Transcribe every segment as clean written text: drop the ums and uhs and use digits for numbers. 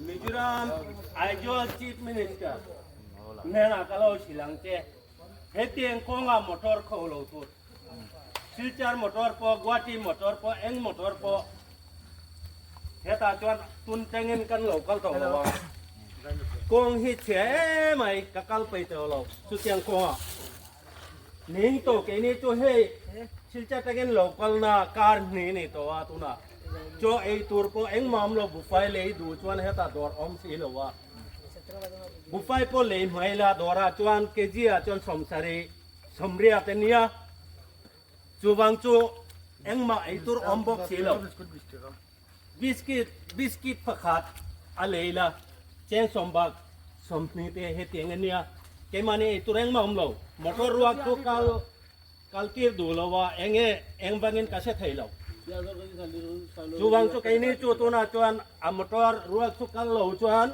Mizoram Aizawl Chief Minister hnenah ka lo hrilh ang che, hetiang kawnga motor kho lo tur, Silchar motor pawh, Guwahati motor pawh, eng motor pawh hetah chuan tun tengin kan lo kal tawh lo ang. Kawng hi chhia emai ka kal peih tawh lo chutiang kawngah. Ning tawh keini chu hei Silchar tangin lo kalna kar hnih ni tawh a tunah chaw ei tur pawh engmah awm lo buffet lei duh chuan hetah dawr awm si lo a. Buffet pawh lei hmai la dawrah chuan kg ah chuan 70 sawmriat a nia chuvang chu engmah ei tur awm bawk si lo. Biscuit biscuit pakhat a lei la cheng sawm bak 20 te hetiang a nia keimahni ei tur engmah awm lo motor ruak chu kal kal tir duh lo a enge eng vangin ka hre thei lo chuvang chu keini chu tunah chuan a motor ruak chu kal lo chuan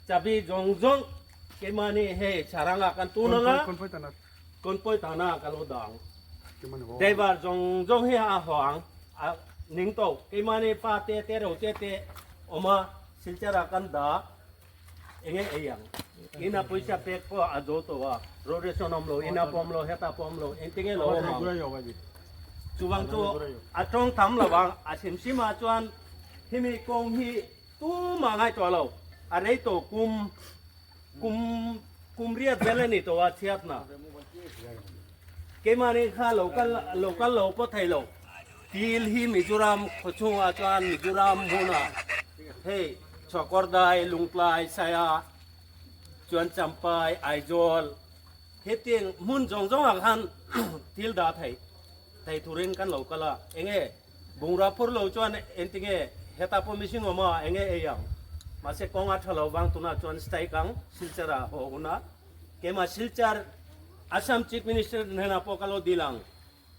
chabi zawng zawng keimahni hei saranga kan tun anga Kawnpui tana ka lo dang. Driver zawng zawng hi a haw ang. A ning tawh. Keimahni pa te te ro te te awm a, Silchar ah kan dah. Enge ei ang. Ina pawisa pek pawh a zo tawh a. Road ration awm lo, ina pawh awm lo, heta pawh awm lo. Engtinge lo awm ang. Chuvang chu a tawng tam lo ang. A hrim hrim ah chuan hemi kawng hi tumah ngaihtuah lo. A rei tawh kum. Kum kum riat vel a ni tawh a chhiatna. Keimahni kha lo kal lo kal lo pawh thei lo. Til hi Mizoram khaw chhungah chuan Mizoram hmunah hei Chhuakawrdai, Lungtlai, Saia chuan Champai, Aizawl hetiang hmun zawng zawngah khan til dah thei thei turin kan lo kal a. Enge Bungrua phur lo chuan engtinge hetah pawh mihring awm a, enge ei ang? Mahse kawng a tha lo vang tunah chuan strike ang Silchar ah haw hun a, keimah Silchar Assam Chief Minister hnenah pawh ka lo dil ang.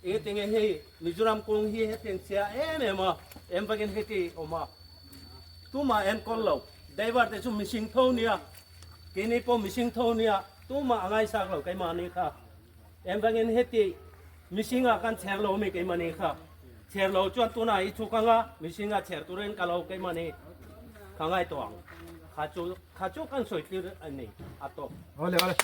Engtinge hei Mizoram kawng hi hetiang chhia em em a, em vakin heti awm a, tumah enkawl lo, driver te chu mihring tho nia, keini pawh mihring tho nia, tumah a ngaisak lo keimahni kha. Engvangin heti mihringa kan chher lo mi keimahni kha chher lo chuan tunah i chhuk anga mihringa chher turin ka lo keimahni kha ngai tawh ang kha chu kha chu kan sawi tlir a ni a tawp. Awle awle.